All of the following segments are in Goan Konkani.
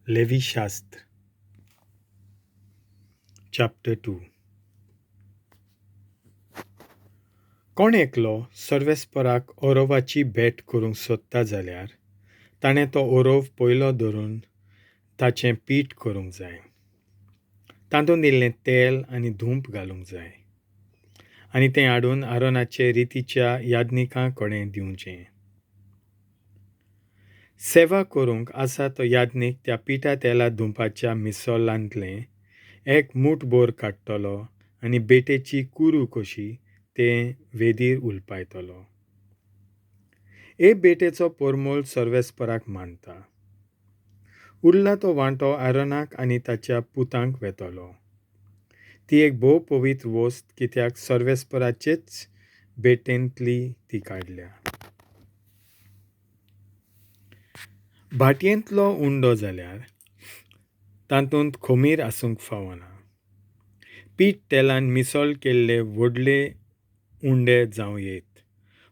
लेवीशास्त्र चॅप्टर 2. कोण एकलो सर्वेस्पराक ओरोवाची भेट करूंक सोदता जाल्यार ताणें तो ओरोव पयलो धरून ताचें पीठ करूंक जाय, तातूंत इल्लें तेल आनी धूप घालूंक जाय आनी तें हाडून आरोनाचे रितीच्या याज्ञिकां कडेन दिवचें. सेवा करूंक आसा तो याज्ञीक त्या पिठा तेला धुपाच्या मिसोलांतलें एक मूठभर काडटलो आनी बेटेची कुरू कशी तें वेदीर उलपायतलो. हे बेटेचो परमळ सर्वेस्पराक मानता. उरला तो वांटो आरोनाक आनी ताच्या पुतांक वेतलो. ती एक भोव पवित्र वस्त कित्याक सर्वेस्पराचेच बेटेंतली ती काडल्या. भाटयेंतलो उंडो जाल्यार तातूंत खमीर आसूंक फावना. पीठ तेलान मिसळ केल्ले व्हडले उंडे जावं येत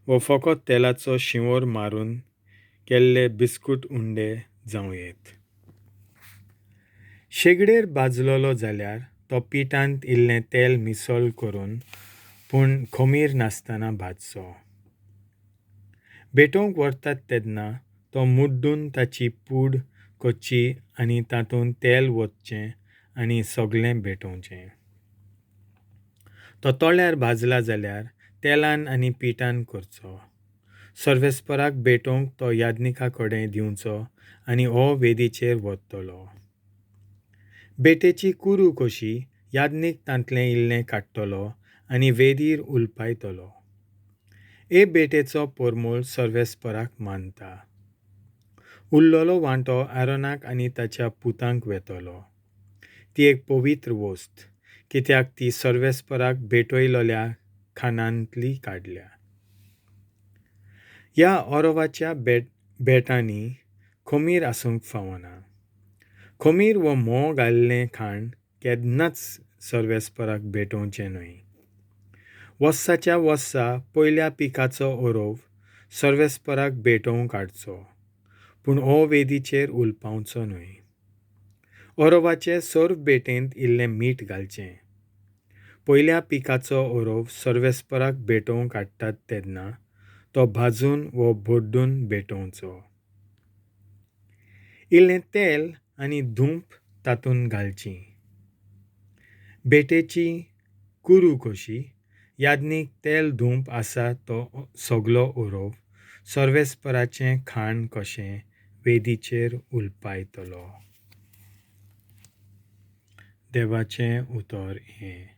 वो फकत तेलाचो शिंवर मारून केल्ले बिस्कूट उंडे जावं येत. शेगडेर भाजलेलो जाल्यार तो पिठांत इल्लें तेल मिसळ करून पूण खमीर नासतना भाजचो. भेटोवंक व्हरतात तेन्ना तो मुड्डून ताची पूड करची आनी तातूंत तेल ओतचें आनी सगळें भेटोवचें. तो तळ्यार भाजला जाल्यार तेलान आनी पिठान करचो. सर्वेस्पराक भेटोवंक तो याज्ञिका कडेन दिवचो आनी हो वेदीचेर वतलो. बेटेची कुरू कशी याज्ञीक तांतलें इल्लें काडटलो आनी वेदीर उलपायतलो. हे बेटेचो परमळ सर्वेस्पराक मानता. उरलेलो वांटो आरोनाक आनी ताच्या पुतांक वेतलो. ती एक पवित्र वस्त कित्याक ती सर्वेस्पराक भेटयलेल्या खाणांतली काडल्या. ह्या ओरोवाच्या भेटांनी खमीर आसूंक फावना. खमीर वो म्होंव घाल्लें खाण केन्नाच सर्वेस्पराक भेटोवचें न्हय. वर्साच्या वर्सा पयल्या पिकाचो ओरोव सर्वेस्पराक भेटोवंक हाडचो, पूण हो वेदीचेर उलपावचो न्हय. ओरोवाचे सर्व भेटेंत इल्लें मीठ घालचें. पयल्या पिकाचो ओरोव सर्वेस्पराक भेटोवंक हाडटात तेन्ना तो भाजून वो भड्डून भेटोवचो. इल्लें तेल आनी धूप तातूंत घालची. बेटेची कुरू कशी याज्ञीक तेल धूप आसा तो सगलो ओरोव सर्वेस्पराचें खाण कशें वेदीचेर उलपायतलो. देवाचें उतर हें.